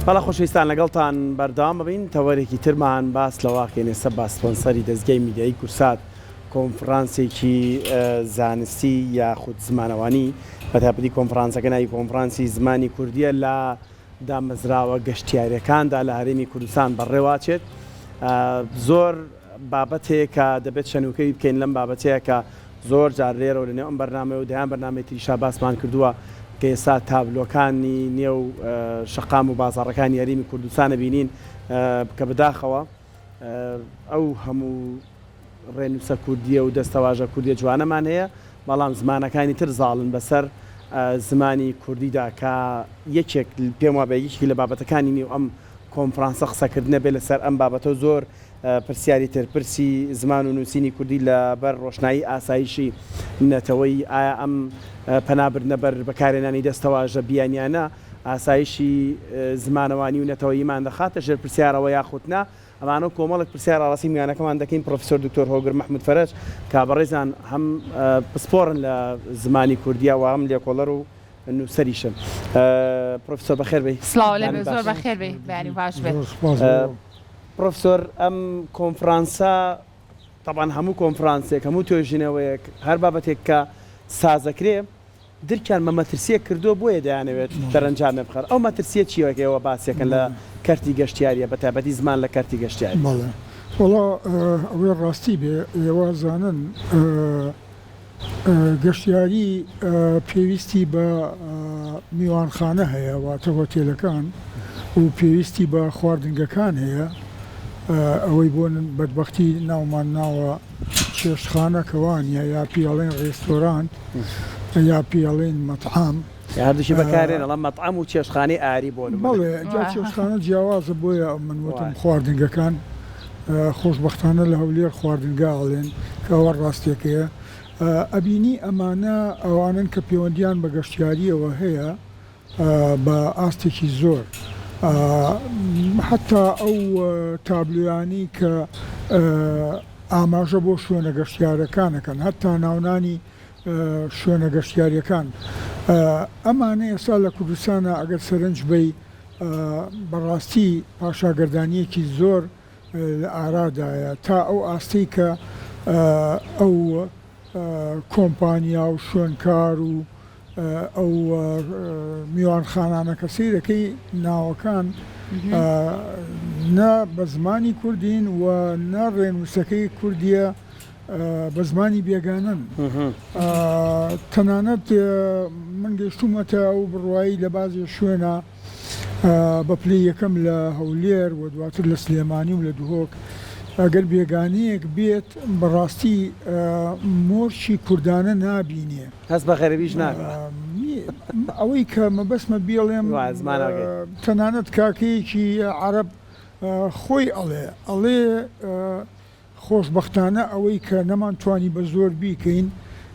بەڵێ خۆشەویستان لەگەڵتان بەردەوام ئەبین تەوەرێکی ترمان باس لەوە ئەکەین ئێستا بە سپۆنسەری دەزگای میدیایی کورسات کۆنفرانسێکی زانستی یاخود زمانەوانی بەتایبەتی کۆنفرانسەکە ناوی کۆنفرانسی زمانی کوردیە لە دامەزراوە گەشتیاریەکاندا لە هەرێمی کوردستان بەڕێواچێت زۆر بابەت هەیە کە دەبێت شەنوکەوی بکەین لەم بابەتەیە کە زۆر جار لێرەوە لە نێو ئەم بەرنامەیە و دەیان بەرنامەی تریشا باسمان کردووە کە ئێستا تابلۆکانی نێو شەقام و بازاڕەکانی هەرێمی کوردستان ئەبینین کە بەداخەوە ئەو هەموو ڕێنووسە کوردییە و دەستەواژە کوردییە جوانەمان هەیە بەڵام زمانەکانی تر زاڵن بەسەر زمانی کوردیدا کە یەکێک پێم وابێ یەکێک لە بابەتەکانی نێو ئەم کۆنفرانسە قسەکردنە بێ لەسەر ئەم بابەتە و زۆر پرسیاری تر، پرسی زمان و نووسینی کوردی لە بەر ڕۆشنایی ئاسایشی نەتەوەیی، ئایا ئەم پەنا بردنە بەر بەکارهێنانی دەستەواژە بیانیانە ئاسایشی زمانەوانی و نەتەوەییمان دەخاتە ژێر پرسیارەوە یاخود نا؟ ئەمانە و کۆمەڵێک پرسیار ئاڕاستەی میوانەکەمان دەکەین، پڕۆفیسۆر دکتۆر هۆگر مەحموود فەرەج کە بەڕێزان هەم پسپۆڕن لە زمانی کوردییە و هەم لێکۆڵەر و نووسەریشن. پڕۆفیسۆر بەخێر بێی. سڵاو لێ بێ زۆر بەخێر بێی بەیانی باش بێت. زۆر سوپاس بۆ. پڕۆفیسۆر ئەم کۆنفرانسە تەبعەن هەموو کۆنفرانسێک هەموو توێژینەوەیەک هەر بابەتێک کە سازەکرێ درکیان بە مەترسیەک کردووە بۆیە دەیانەوێت دەرەنجامێ بخەن ئەو مەترسیە چیە کە ئێوە باسیەکەن لە کەرتی گەشتیاریە بە تایبەتی زمان لە کەرتی گەشتیاری؟ بەڵێ وەڵا ئەوەی ڕاستی بێ ئێوە زانن گەشتیاری پێویستی بە میوانخانە هەیە واتە هۆتێلەکان و پێویستی بە خواردنگەکان هەیە ئەوەی بۆ بەدبەختی ناومان ناوە چێشتخانە کە وانە یا پێڵێن ڕێستۆرانت یا پێڵێن مەتعام هەردووکی بەکارێن ئەڵێن مەتعەم و چێشتخانەی ئاری بۆ نمونە. بەڵێ جا چێشتخانە جیاوازە بۆیە من وتم خواردنگەکان خۆشبەختانە لە هەولێر خواردنگە ئەڵێن کە ئەوە ڕاستیەکەیە ئەبینی ئەمانە ئەوانەن کە پەیوەندیان بە گەشتیاریەوە هەیە بە ئاستێکی زۆر حتا ئەو تابلۆیانەی کە ئاماژە بۆ شوێنە گەشتیارەکانەکەن هەتا ناونانی شوێنە گەشتیاریەکان ئەمانە ئێستا لە کوردستانە ئەگەر سەرنج بەی بەڕاستی پاشاگەردانیەکی زۆر لە ئارادایە تا ئەو ئاستەی کە ئەو کۆمپانیا و شوێنکار و ئەو میوانخانانە کە سەیرەکەی ناوەکان نە بە زمانی کوردین و نە ڕێنووسەکەی کوردیە بە زمانی بێگانەن. تەنانەت من گەیشتوومەتە ئەو بڕوایەی لە بازێ شوێنا بە پلەی یەکەم لە هەولێر و دواتر لە سلێمانی و لە دهۆک ئەگەر بێگانەیەک بێت بەڕاستی مۆرکی کوردانە نابینێ. هەست بە غەریبیش ناکا. ئەوەی کە مەبەستمە بیڵێم تەنانەت کاکەیەکی عەرەب خۆی ئەڵێ ئەڵێ خۆشبەختانە ئەوەی کە نەمانتوانی بە زۆر بیکەین،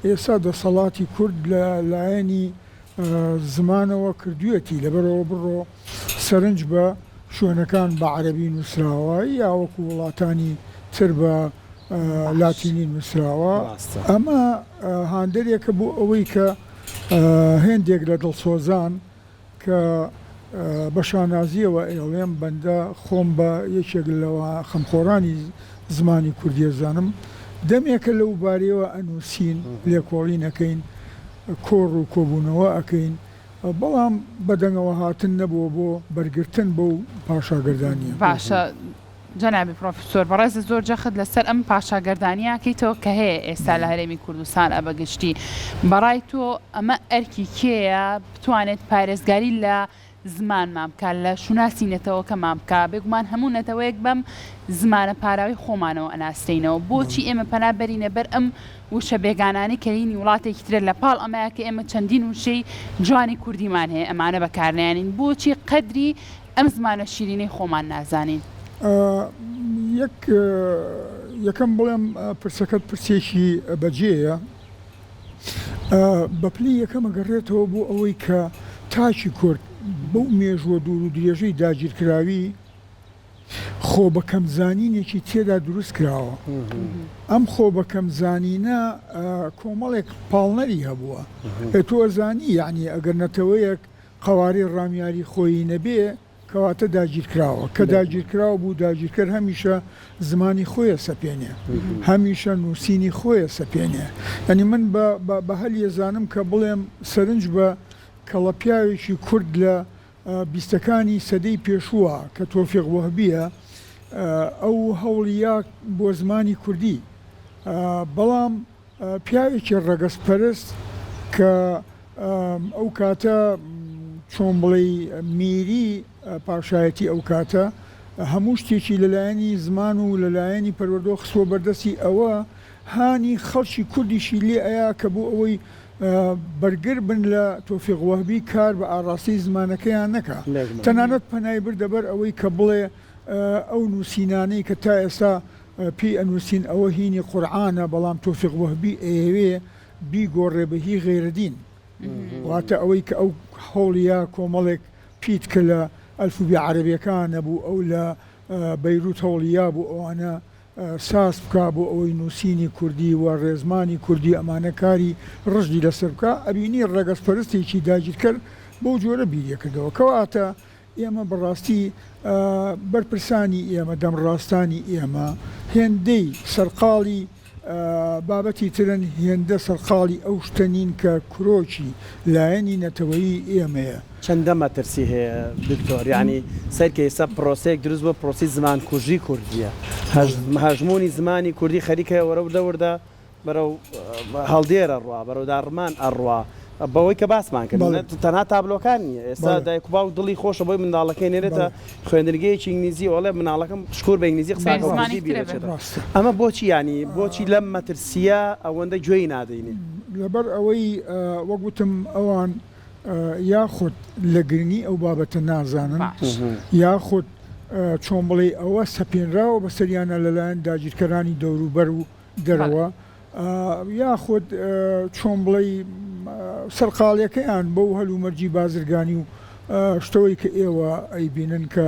ئێستا دەسەڵاتی کورد لە لایەنی زمانەوە کردوویەتی، لەبەرئەوە بڕۆ سەرنج بە شوێنەکان بە عەرەبی نووسراوە یا وەکو وڵاتانی تر بە لاتینی نووسراوە، ئەمە هاندەرێکە بۆ ئەوەی کە هێندێک لە دڵسۆزان کە بە شانازییەوە ئەیڵێم بەندە خۆم بە یەکێک لە خەمخۆرانی زمانی کوردی ئەزانم، دەمێکە لەو بارەیەوە ئەنووسین، لێکۆڵین ئەکەین، کۆڕ و کۆبوونەوە ئەکەین، بەڵام بەدەنگەوە هاتن نەبووە بۆ بەرگرتن بەو پاشاگەردانییە. باشە جەنابی پرۆفیسۆر بەڕێزت زۆر جەخت لەسەر ئەم پاشاگەردانییە ئەکەیتەوە کە هەیە ئێستا لە هەرێمی کوردستان بە گشتی، بەڕای تۆ ئەمە ئەرکی کێیە بتوانێت پارێزگاری لە زمانمان بکات، لە شوناسی نەتەوەکەمان بکات، بێگومان هەموو نەتەوەیەک بەم زمانە پاراوەی خۆمانەوە ئەناسرێینەوە، بۆچی ئێمە پەنا بەرینە بەر ئەم وشە بێگانانەی کە هینی وڵاتێکی ترە، لە پاڵ ئەمەیا کە ئێمە چەندین وشەی جوانی کوردیمان هەیە ئەمانە بەکارنایەنین، بۆچی قەدری ئەم زمانە شیرینەی خۆمان نازانین؟ یەک یەکەم بڵێم پرسەکەت پرسێکی بەجێیە. بە پلەی یەکەم ئەگەڕێتەوە بۆ ئەوەی کە تاکی کورد بەو مێژووە دوور و درێژەی داگیرکراوی خۆ بە کەم زانینێکی تێدا دروست کراوە. ئەم خۆ بە کەم زانینە کۆمەڵێک پاڵنەری هەبووە. ئێ تۆ ئەزانی یەعنی ئەگەر نەتەوەیەک قەوارەی ڕامیاری خۆیی نەبێ. کەواتە داگیرکراوە. کە داگیرکراو بوو، داگیرکەر هەمیشە زمانی خۆی ئەسەپێنێ، هەمیشە نووسینی خۆی ئەسەپێنێ. یانی من بە بە هەلی ئەزانم کە بڵێم سەرنج بە کەڵە پیاوێکی کورد لە بیستەکانی سەدەی پێشووە کە تۆفیق وەهبییە، ئەو هەوڵی یا بۆ زمانی کوردی، بەڵام پیاوێکی ڕەگەزپەرست کە ئەو کاتە چۆن بڵێی میری پاشایەتی ئەو کاتە هەموو شتێکی لەلایەنی زمان و لەلایەنی پەروەردەوە خستووە بەردەستی ئەوە هانی خەڵکی کوردیشی لێ ئەیا کە بۆ ئەوەی بەرگر بن لە تۆفیق وەهبی کار بە ئاڕاستەی زمانەکەیان نەکا تەنانەت پەنای بردە بەر ئەوەی کە بڵێ ئەو نووسینانەی کە تا ئێستا پێی ئەنووسین ئەوە هینی قورعانە بەڵام تۆفیق وەهبی ئەیەوێ بیگۆڕێ بە هی غەیرەدین واتە ئەوەی کە ئەو هەوڵی یا کۆمەڵێک پیت کە لە ئەلفوبێ عەرەبیەکان نەبوو ئەو لە بەیروت هەوڵی یابوو ئەوانە ساز بکا بۆ ئەوەی نووسینی کوردی و ڕێزمانی کوردی ئەمانە کاری ڕژدی لەسەر بکا ئەبینی ڕەگەزپەرستێکی داگیرکەر بەو جۆرە بیری ئەکردەوە کەواتە ئێمە بەڕاستی بەرپرسانی ئێمە، دەمڕاستانی ئێمە هێندەی سەرقاڵی بابەتی ترن، هێندە سەرقاڵی ئەو شتە نین کە کرۆکی لایەنی نەتەوەیی ئێمەیە. چەندە مەترسی هەیە دکتۆر؟ یانی سەیرکە ئێستا پرۆسەیەک دروست بووە پرۆسەی زمانکوژی کوردیە، هەژموونی زمانی کوردی خەریکە وردە وردە بەرەو هەڵدێر ئەڕوا، بەرەو داڕمان ئەڕوا، بەوەی کە باسمان کرد تەنها تابلۆکان نییە، ئێستا دایک و باوک دڵی خۆشە بۆی منداڵەکەی نێرێتە خوێندنگەیەکی ئینگلیزی و ئەڵێ مناڵەکەم شکور بە ئینگلیزی قسە ئەکا و کوردی بیر ئەچێتەوە. ئەمە بۆچی یانی بۆچی لەم مەترسییە ئەوەندە گوێی نادەینێ؟ لەبەر ئەوەی وەک وتم ئەوان یاخود لە گرنگی ئەو بابەتە نازانن یاخود چۆن بڵێی ئەوە سەپێنراوە بەسەریانە لەلایەن داگیرکەرانی دەوروبەر و دەرەوە یاخود چۆن بڵێی سەرقاڵیەکەیان بەو هەلومەرجی بازرگانی و شتەوەی کە ئێوە ئەیبینن کە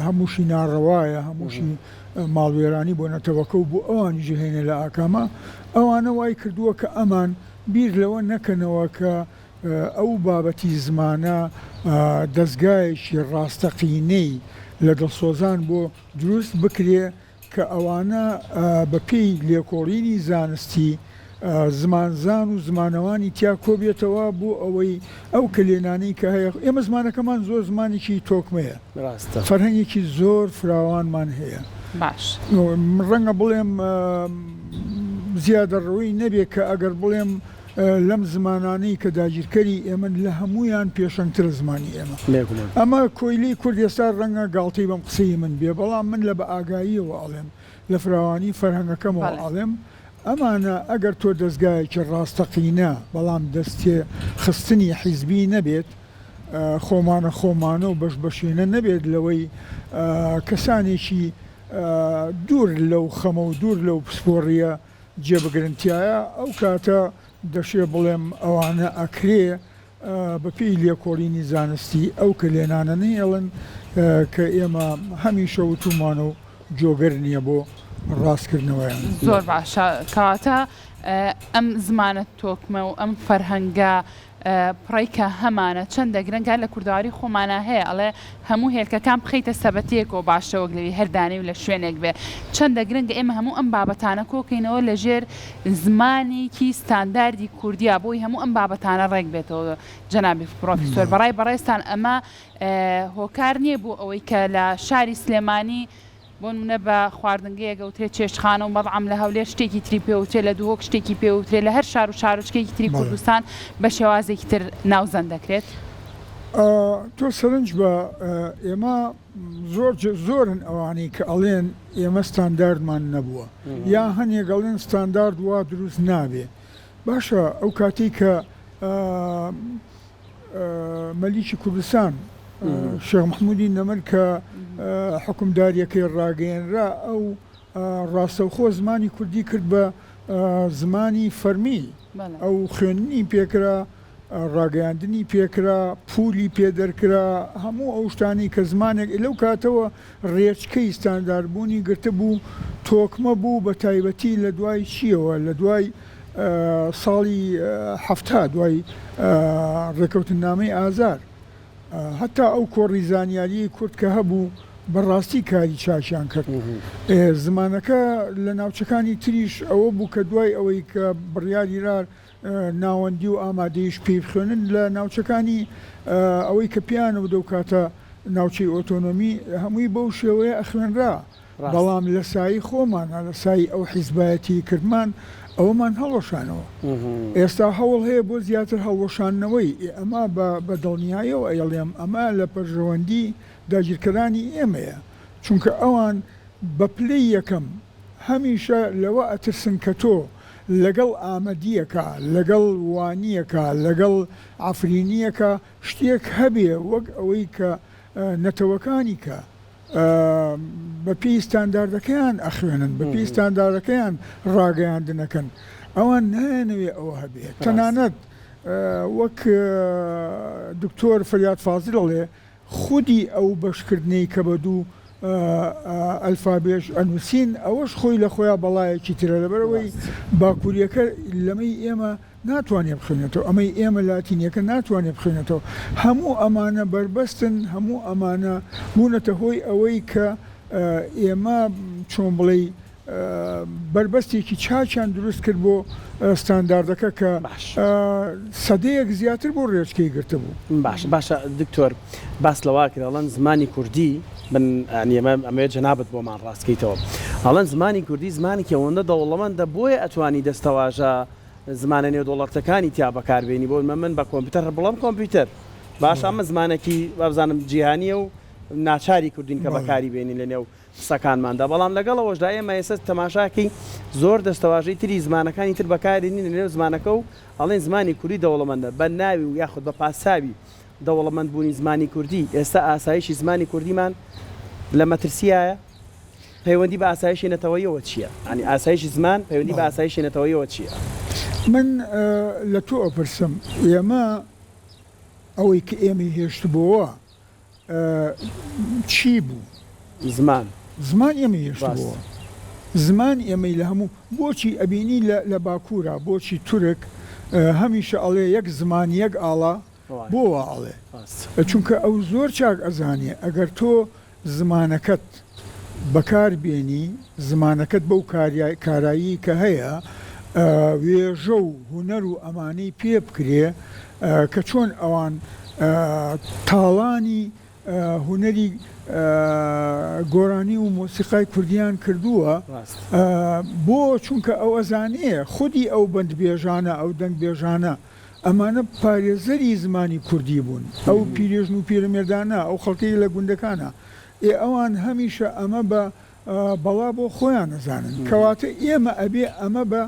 هەمووشی ناڕەوایە هەمووشی ماڵوێرانی بۆ نەتەوەکە و بۆ ئەوانیش هێنێ لە ئاکامە ئەوانە وای کردووە کە ئەمان بیر لەوە نەکەنەوە کە ئەو بابەتی زمانە دەستگایەکی ڕاستەقینەی لە دڵسۆزان بۆ دروست بکرێ کە ئەوانە بە پێی لێکۆڵینی زانستی زمانزان و زمانەوانی تیا کۆبێتەوە بۆ ئەوەی ئەو کەلێنانەی کە هەیە ئێمە زمانەکەمان زۆر زمانێکی تۆکمەیە ڕاستە. فەرهەنگێکی زۆر فراوانمان هەیە باش. ڕەنگە بڵێم زیادەڕەوی نەبێ کە ئەگەر بڵێم لەم زمانانەی کە داگیرکەری ئێمەن لە هەموویان پێشەنگترە زمانی ئێمە. بێگومان. ئەمە کۆیلەی کورد ئێستا ڕەنگە گاڵتەی بەم قسەی من بێ بەڵام من لە بە ئاگاییەوە ئەڵێم لە فراوانی فەرهەنگەکەمەوە بەڵێ. ئەڵێم ئەمانە ئەگەر تۆ دەزگایەکی ڕاستەقینە بەڵام دەست تێ خستنی حیزبی نەبێت خۆمانە خۆمانە و بەش بەشێنە نەبێت لەوەی کەسانێکی دوور لەو خەمە و دوور لەو پسپۆڕییە جێ بگرن تیایا ئەو کاتە دەشێ بڵێم ئەوانە ئەکرێ بە پێی لێکۆڵینی زانستی ئەو کەلێنانە نەهێڵن کە ئێمە هەمیشە وتومانە و جۆگەر نیە بۆ ڕاست کردنەوەیان. زۆر باشە کەواتە ئەم زمانە تۆکمە و ئەم فەرهەنگە پڕەی کە هەمانە چەندە گرنگە لە کوردەواری خۆمانا هەیە ئەڵێ هەموو هێلکەکان بخەیتە سەبەتەیەکەوە باشە وەک لەوی هەر دانەی و لە شوێنێک بێ چەندە گرنگە ئێمە هەموو ئەم بابەتانە کۆکەینەوە لە ژێر زمانێکی ستانداردی کوردیا بۆی هەموو ئەم بابەتانە ڕێک بێتەوە جەنابی پڕۆفیسۆر بەڕای بەڕێزتان ئەمە هۆکار نییە بۆ ئەوەی کە لە شاری سلێمانی بۆ نمونە بە خواردنگەیەک ئەوترێ چێشتخانە و مەتعەم لە هەولێر شتێکی تری پێ وترێ لە دهۆک شتێکی پێ وترێ لە هەر شار و شارۆچکەیەکی تری کوردستان بە شێوازێکی تر ناوزەند دەکرێت. تۆ سەرنج بە ئێمە زۆر زۆرن ئەوانەی کە ئەڵێن ئێمە ستانداردمان نەبووە یا هەنێک ئەڵێن ستاندارد وا دروست نابێ باشە ئەو کاتەی کە مەلیکی کوردستان شێخ مەحمودی نەمر کە حوکمداریەکەی ڕاگەیەنرا ئەو ڕاستەوخۆ زمانی کوردی کرد بە زمانی فەرمی ئەو خوێندنی پێکرا ڕاگەیاندنی پێکرا پولی پێدەرکرا هەموو ئەو شتانی کە زمانێک لەو کاتەوە ڕێچکەی ستانداربوونی گرتبوو تۆکمە بوو بە تایبەتی لە دوای چیەوە لە دوای ساڵی 70 دوای ڕێکەوتننامەی ئازار. هەتا ئەو کۆڕی زانیاریی کورد کە هەبوو بە ڕاستی کاری چاکیان کرد. زمانەکە لە ناوچەکانی تریش ئەوە بوو کە دوای ئەوەی کە بڕیاریرا ناوەندی و ئامادەییش پێی بخوێنن لە ناوچەکانی ئەوەی کە پێیانەوە دەو کاتە ناوچەی ئۆتۆنۆمی هەمووی بەو شێوەیە ئەخوێنرا. بەڵام لە سایەی خۆمانا، لە سایەی ئەو حیزبایەتیی کردمان، ئەوەمان هەڵوەشانەوە. ئێستا هەوڵ هەیە بۆ زیاتر هەڵوەشاندنەوەی. ئێ ئەمە بە بە دڵنیایەوە ئەیڵێم ئەمە لە پەرژەوەندی داگیرکەرانی ئێمەیە. چونکە ئەوان بە پلەی یەکەم هەمیشە لەوە ئەترسن کە تۆ لەگەڵ ئامەدییەکا، لەگەڵ وانییەکا، لەگەڵ عەفرینییەکا شتێک هەبێ وەک ئەوەی کە نەتەوەکانی کە بە پێی ستانداردەکەیان ئەخوێنن، بە پێی ستانداردەکەیان ڕاگەیاندن ئەکەن، ئەوان نایانەوێ ئەوە هەبێ. تەنانەت وەک دکتۆر فریاد فازیل ئەڵێ خودی ئەو بەشکردنەی کە بە دوو ئەلفابێش ئەنووسین ئەوەش خۆی لە خۆیا بەڵایەکی ترە، لەبەرئەوەی باکوورییەکە لەمەی ئێمە ناتوانێ بخوێنێتەوە، ئەمەی ئێمە لاتینیەکە ناتوانێ بخوێنێتەوە، هەموو ئەمانە بەربەستن، هەموو ئەمانە بوونەتە هۆی ئەوەی کە ئێمە چۆن بڵێی بەربەستێکی چاکیان دروست کرد بۆ ستانداردەکە کە سەدەیەک زیاتر بۆ ڕێچکەی گرتبوو. باشە باشە دکتۆر باس لەوە کرا ئەڵێن زمانی کوردی من یانی ئەمە ئەمەوێت جەنابت بۆمان ڕاست کەیتەوە ئەڵێن زمانی کوردی زمانێکی ئەوەندە دەوڵەمەندە بۆیە ئەتوانی دەستەواژە زمانە نێودەوڵەتەکانی تیا بەکار بێنی بۆ من بە کۆمپیوتەر هەر بڵێم کۆمپیوتەر باشە ئەمە زمانێکی وابزانم جیهانیە و ناچاری کردوین کە بەکاری بێنین لە نێو قسەکانماندا بەڵام لەگەڵ ئەوەشدا ئێمە ئێستا تەماشاکەی زۆر دەستەواژەی تری زمانەکانی تر بەکارێنین لە نێو زمانەکە و ئەڵێن زمانی کوردی دەوڵەمەندە بە ناوی و یاخود بە پاساوی دەوڵەمەند بوونی زمانی کوردی ئێستا ئاسایشی زمانی کوردیمان لە مەترسیایە؟ پەیوەندی بە ئاسایشی نەتەوەییەوە چییە؟ یانی ئاسایشی زمان پەیوەندی بە ئاسایشی نەتەوەییەوە چییە؟ من لە تۆ ئەپرسم ئێمە ئەوەی کە ئێمەی هێشتبۆوە چی بوو؟ زمان. زمان ئێمەی هێشتبۆوە. زمان ئێمەی لە هەموو بۆچی ئەبینی لە باکوورا بۆچی تورک هەمیشە ئەڵێ یەک زمان یەک ئاڵا بۆ وا ئەڵێ؟ چونکە ئەو زۆر چاک ئەزانێ ئەگەر تۆ زمانەکەت بەکار بێنی، زمانەکەت بەو کارایی کە هەیە وێژە و هونەر و ئەمانەی پێ بکرێ کە چۆن ئەوان تاڵانی هونەری گۆرانی و مۆسیقای کوردیان کردووە بۆ چونکە ئەو ئەزانێ خودی ئەو بەندبێژانە ئەو دەنگبێژانە ئەمانە پارێزەری زمانی کوردی بوون، ئەو پیرێژن و پیرەمێردانە، ئەو خەڵکەی لە گوندەکانە، ئێ ئەوان هەمیشە ئەمە بە بەڵا بۆ خۆیان ئەزانن. کەواتە ئێمە ئەبێ ئەمە بە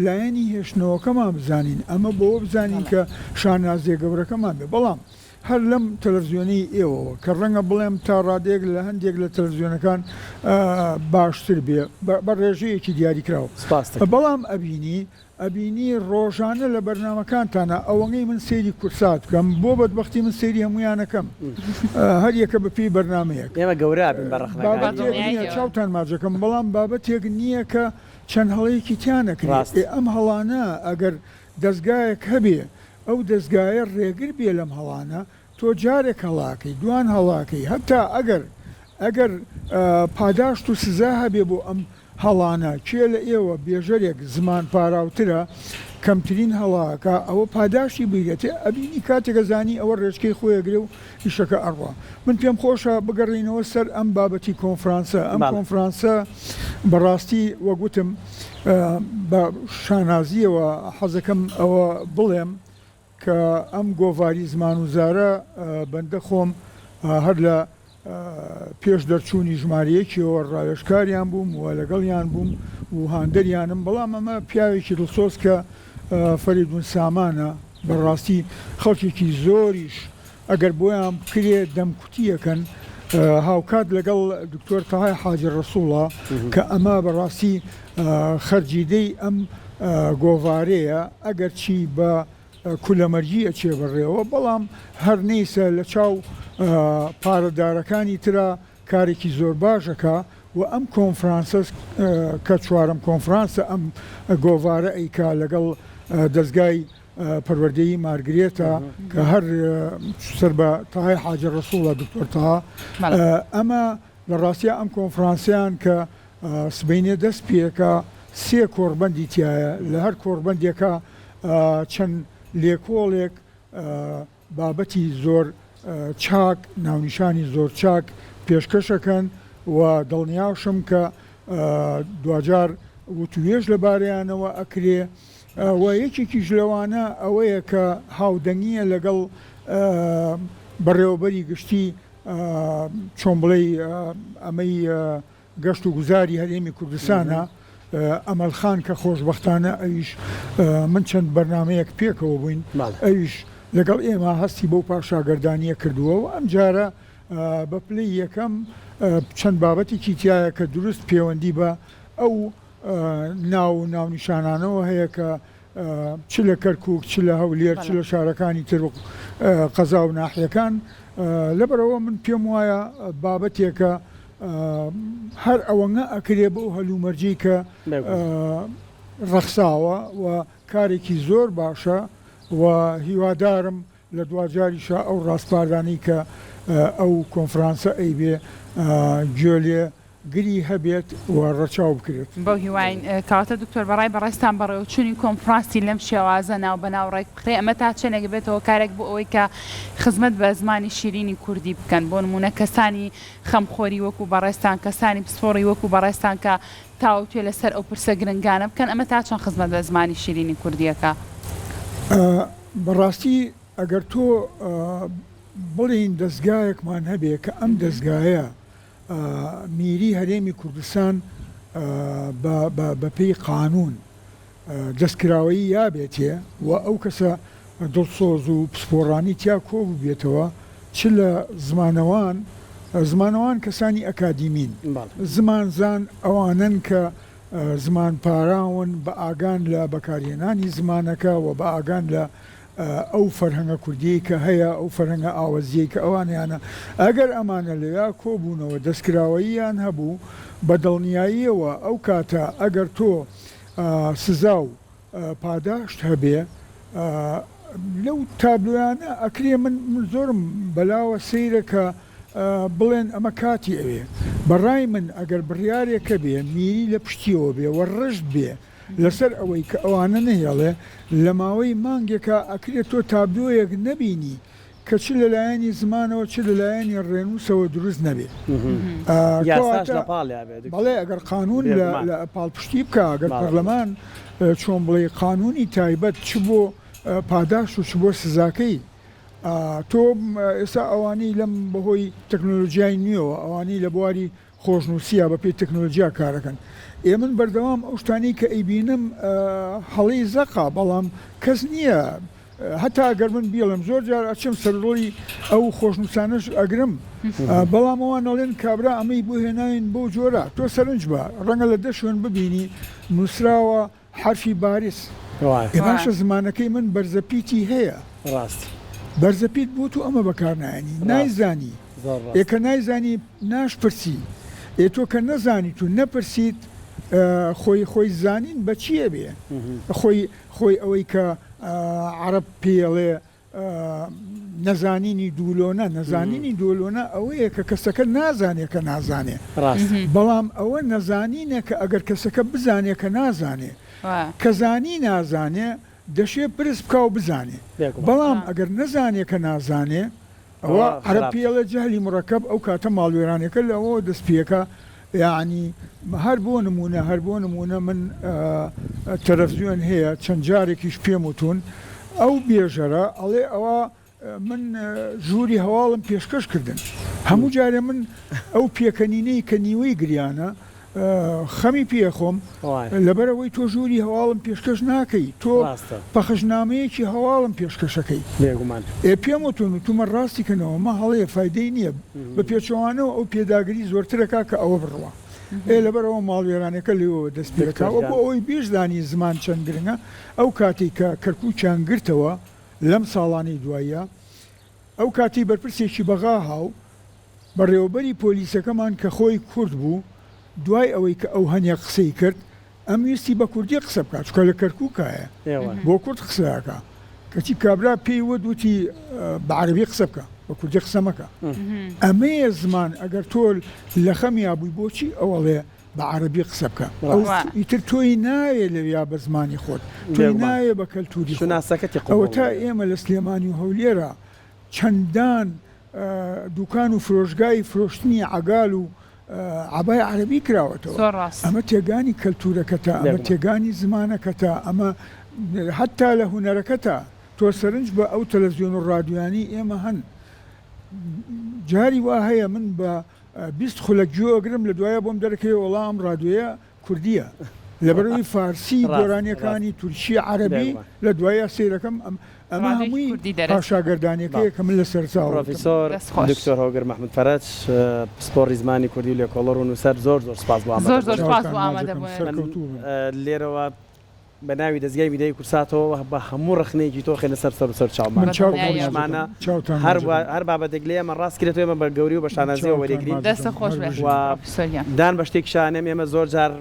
لایەنی هێشتنەوەکەمان بزانین، ئەمە بەوە بزانین کە شانازیە گەورەکەمان بێ. بەڵام هەر لەم تەلەفزیۆنەی ئێوەوە کە ڕەنگە بڵێم تا ڕادەیەک لە هەندێک لە تەلەفزیۆنەکان باشتر بێ بە ڕێژەیەکی دیاریکراو، بەڵام ئەبینی ئەبینی ڕۆژانە لە بەرنامەکانتانا ئەوەنەی من سەیری کوردسات بکەم بۆ بەدبەختی من سەیری هەموویان ئەکەم هەر یەکە بە پێی بەرنامەیەک ئێمە گەورە ئەبین بە ڕەخنەکانی بابەتێک نییە چاوتان ماچەکەم بەڵام بابەتێک نییە کە چەند هەڵەیەکی تیا نەکرێ ئێ ئەم هەڵانە ئەگەر دەزگایەک هەبێ ئەو دەزگایە ڕێگر بێ لەم هەڵانە تۆ جارێک هەڵاکەی دوان هەڵاکەی هەتا ئەگەر ئەگەر پاداشت و سزا هەبێ بۆ ئەم هەڵانە، کێ لە ئێوە بێژەرێک زمان پاراوترە کەمترین هەڵە ئەکا ئەوە پاداشتی بگرێتێ ئەبینی کاتێک ئەزانی ئەوە ڕێچکەی خۆی ئەگرێ و ئیشەکە ئەڕوا من پێم خۆشە بگەڕێینەوە سەر ئەم بابەتی کۆنفرانسە ئەم کۆنفرانسە بەڕاستی وەک وتم بە شانازیەوە حەزەکەم ئەوە بڵێم کە ئەم گۆڤاری زمان و زارە بەندە خۆم هەر لە پێش دەرچوونی ژمارە یەکیەوە ڕاوێژکاریان بووم و لەگەڵیان بووم و هاندەریانم، بەڵام ئەمە پیاوێکی دڵسۆز کە فەریدون سامانە، بەڕاستی خەڵکێکی زۆریش ئەگەر بۆیان بکرێ دەمکوتی ئەکەن، هاوکات لەگەڵ دکتۆر تەهای حاجی ڕەسوڵە کە ئەمە بەڕاستی خەرجیدەی ئەم گۆڤارەیە، ئەگەرچی بە کولەمەرگی ئەچێ بەڕێوە، بەڵام هەر نەیسە لە چاو پارەدارەکانی ترا کارێکی زۆر باش ئەکا و ئەم کۆنفرانسەس کە چوارەم کۆنفرانسە ئەم گۆڤارە ئەیکا لەگەڵ دەزگای. پەروەردەیی مارگرێتە کە هەر سەر بە تەهای حاجی ڕەسووڵە دکتۆر تەها ئەمە لە ڕاستیا ئەم کۆنفرانسەیان کە سبەینێ دەست پێکا سێ کۆڕبەندی تیایە لە هەر کۆڕبەندێکا چەند لێکۆڵێک بابەتی زۆر چاک، ناونیشانی زۆر چاک پێشکەش ئەکەن و دڵنیاشم کە دواجار وتووێژ لەبارەیانەوە ئەکرێ و یەکێکیش لەوانە ئەوەیە کە هاودەنگییە لەگەڵ بەڕێوەبەری گشتی چۆن بڵێی ئەمەی گەشت و گوزاری هەرێمی کوردستانە، ئەمەل خان کە خۆشبەختانە ئەویش من چەند بەرنامەیەک پێکەوە بووین ئەویش لەگەڵ ئێمە هەستی بەو پاشاگەردانییە کردووە و ئەمجارە بە پلەی یەکەم چەند بابەتێکی تیایە کە دروست پێوەندی بە ئەو ناو و ناونیشانانەوە هەیە کە چ لە کەرکوک، چ لە هەولێر، چ لە شارەکانی تر و قەزا و ناحیەکان. لەبەرئەوە من پێم وایە بابەتێکە هەر ئەوەنە ئەکرێ بەو هەلومەرجەی کە ڕەخساوە و کارێکی زۆر باشە و هیوادارم لە دواجاریشا ئەو ڕاسپاردانەی کە ئەو کۆنفرانسە ئەیبێ گوێ لێ گری هەبێت و ڕەچاو بکرێت. بەو هیواین. کەواتە دکتۆر بەڕای بەڕێزتان بەڕێوەچوونی کۆنفرانسی لەم شێوازە ناوبەناو ڕێکبخرێ ئەمە تا چەندێک ئەبێتە هۆکارێک بۆ ئەوەی کە خزمەت بە زمانی شیرینی کوردی بکەن بۆ نموونە کەسانی خەمخۆری وەکو بەڕێزتان کەسانی پسپۆڕی وەکو بەڕێزتان کە تاوتوێ لەسەر ئەو پرسە گرنگانە بکەن ئەمە تا چەند خزمەت بە زمانی شیرینی کوردی ئەکا؟ بەڕاستی ئەگەر تۆ بڵێین دەزگایەکمان هەبێ کە ئەم دەزگایە میری هەرێمی کوردستان بە پێی قانوون دەستکراوەیی یابێتێ و ئەو کەسە دڵسۆز و پسپۆڕانی تیا کۆ بووبێتەوە چ لە زمانەوان، زمانەوان کەسانی ئەکادیمین، زمانزان ئەوانەن کە زمان پاراون، بە ئاگان لە بەکارهێنانی زمانەکە و بە ئاگان لە ئەو فەرهەنگە کوردیەی کە هەیە، ئەو فەرهەنگە ئاوەزیەی کە ئەوان هەیانە، ئەگەر ئەمانە لەویا کۆبوونەوە دەستکراوەییان هەبوو، بە دڵنیاییەوە ئەو کاتە ئەگەر تۆ سزا و پاداشت هەبێ لەو تابلۆیانە ئەکرێ من من زۆرم بەلاوە سەیرە کە بڵێن ئەمە کاتی ئەوێ بە ڕای من ئەگەر بڕیارێک هەبێ میری لە پشتیەوە بێ و ڕژد بێ لەسەر ئەوەی کە ئەوانە نەهێڵێ لە ماوەی مانگێکا ئەکرێ تۆ تابلۆیەک نەبینی کە چ لە لایەنی زمانەوە چ لە لایەنی ڕێنووسەوە دروست نەبێ. یاساش لە پاڵیا بێ دکتۆر. بەڵێ ئەگەر قانوون لە پاڵپشتی بکا، ئەگەر پەرلەمان چۆن بڵێی قانوونی تایبەت چ بۆ پاداشت و چ بۆ سزاکەی تۆ ئێستا ئەوانەی لەم بەهۆی تەکنۆلۆژیای نوێوە ئەوانەی لە بواری خۆشنووسییە بەپێی تەکنۆلۆجیا کارەکەن. ئێ من بەردەوام ئەو شتانەی کە ئەیبینم هەڵەی زەقە بەڵام کەس نییە هەتا گەر من بیڵێم زۆر جار ئەچم سەرڕۆی ئەو خۆشنووسانەش ئەگرم بەڵام ئەوان ئەڵێن کابرا ئەمەی بۆ هێناوین بەو جۆرە تۆ سەرنج بە ڕەنگە لە دە شوێن ببینی نووسراوە حەرفی بارز. ئێ باشە زمانەکەی من بەرزەپیتی هەیە. ڕاست. بەرزەپیت بۆ تۆ ئەمە بەکار نایەنی نایزانی ئێ کە نایزانی ناشپرسی ئێ تۆ کە نەزانیت و نەپرسیت خۆی خۆی زانین بە چی ئەبێ خۆی خۆی ئەوەی کە عەڕەب پێی ئەڵێ نەزانینی دوولۆنە، نەزانینی دوولۆنە ئەوەیە کە کەسەکە نازانێ کە نازانێ، بەڵام ئەوە نەزانینە کە ئەگەر کەسەکە بزانێ کە نازانێ، کە زانی نازانێ دەشێ پرس بکا و بزانێ، بەڵام ئەگەر نەزانێ کە نازانێ ئەوە عەرەب پێی ئەڵێ جەهلی مورەکەب، ئەو کاتە ماڵوێرانیەکە لەوەوە دەست پێکا یەعنی هەر بۆ نموونە هەر بۆ نموونە من تەلەفزیۆن هەیە چەند جارێکیش پێم وتوون ئەو بێژەرە ئەڵێ ئەوە من ژووری هەواڵم پێشکەش کردن هەموو جارێ من ئەو پێکەنینەی کە نیوەی گریانە خەمی پێخۆم لەبەرئەوەی تۆ ژووری هەواڵم پێشکەش ناکەی تۆ پەخشنامەیەکی هەواڵم پێشکەشەکەی ئێ پێم وتون وتومە ڕاستی کەنەوە مە هەڵەیە فایدەی نییە بە پێچەوانەوە ئەو پێداگری زۆرترەکا کە ئەوە بڕوا ئێ لەبەرئەوە ماڵوێرانەکە لێوەوە دەست پێکا وە بۆ ئەوەی بیشزانی زمان چەند گرنگە ئەو کاتەی کە کەرکوکیان گرتەوە لەم ساڵانەی دواییە ئەو کاتەی بەرپرسێکی بەغا هاو بەڕێوەبەری پۆلیسەکەمان کە خۆی کورد بوو، دوای ئەوەی کە ئەو هەنێک قسەی کرد، ئەم ویستی بە کوردی قسە بکا، چونکە لە کەرکووکایە، بۆ کورد قسە ئەکا. کەچی کابرا پێی وت وتی بە عەرەبی قسە بکە بە کوردی قسە مەکە. ئەمەیە زمان ئەگەر تۆ لە خەمیا بووی بۆچی ئەوەڵێ بە عەرەبی قسە بکە ئەو ئیتر تۆی ناوێ لەویا بە زمانی خۆت تۆی ناوێ بە کەلتوری خۆت ئەوەتا ئێمە لە سلێمانی و هەولێرا چەندان دوکان و فرۆشگای فرۆشتنی عەگال و عەبای عەرەبی کراوەتەوە. زۆر ڕاست. ئەمە تێگانی کەلتورەکەتە، ئەمە تێگانی زمانەکەتە، ئەمە حەتتا لە هونەرەکەتە. تۆ سەرنج بە ئەو تەلەفزیۆن و ڕادیۆیانەی ئێمە هەن، جاری وا هەیە من بە 20 خولەک گوێ ئەگرم لە دوایە بۆم دەرەکەوێ وەڵا ئەم ڕادیۆیە کوردیە لەبەرئەوەی فارسی گۆرانیەکانی تورکی عەرەبی لە دوایە سەیرەکەم ئەم ئەمە هەمووی پاشاگەردانیەکەیە کە من لە سەرچاوە وتم. پرۆفیسۆر دکتۆر هۆگر مەحمود فەرەج پسپۆڕی زمانی کوردی و لێکۆڵەر و نووسەر زۆر زۆر سپاس بۆ زۆر زۆر سپاس بۆ چاوتان ماچەکەم ئامادەبوونت. سەرکەوتوو بن. لێرەوە بە ناوی دەزگای میدیایی کوردساتەوە بە هەموو ڕەخنەیەکی تۆخێ لەسەر سەر و سەر چاومان من چاوتان خۆشمانە ماچەکەم چاوتان هەر ماچەکەم. هەر بابەتێک لێ ئێمە ڕاست کرێتەوە ئێمە بە گەوری و بە شانازیەوە چاوتان وەریەگرین دەستت ماچەکەم خۆش هەر بێ بژین. و پرۆفیسۆر گیان. دان بە شتێکیشا ئەنێم ئێمە زۆر جار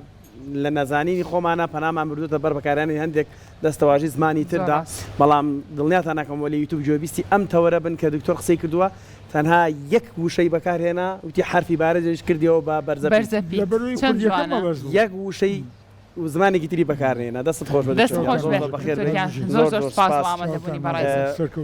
لە نەزانینی خۆمانا پەنامان بردووتە بەر بەکارهێنانی هەندێک دەستەواژەی زمانی زۆر تردا ڕاست. بەڵام دڵنیاتان ناکەمەوە لە یوتوب گوێبیستی ئەم تەوەرە بن کە دکتۆر قسەی کردووە تەنها یەک وشەی بەکارهێنا وتی حەرفی بارزیش کردیەوە بە بەرزەپیت. بەرزەپیت لەبەرئەوەی چەند کوردیەکە جوانە. مەبەست بوو. یەک وشەی و زمانێکی تری بەکارنێنا دەستت خۆش بێت دەست دکتۆر خۆش گیان بێت زۆر زۆر بەخێر دکتۆر بێیت گیان زۆر زۆر زۆر زۆر سوپاس بۆ سوپاس. ئامادەبوونی چاوتان بەڕێزت. ماچەکەم سەرکەوتوو.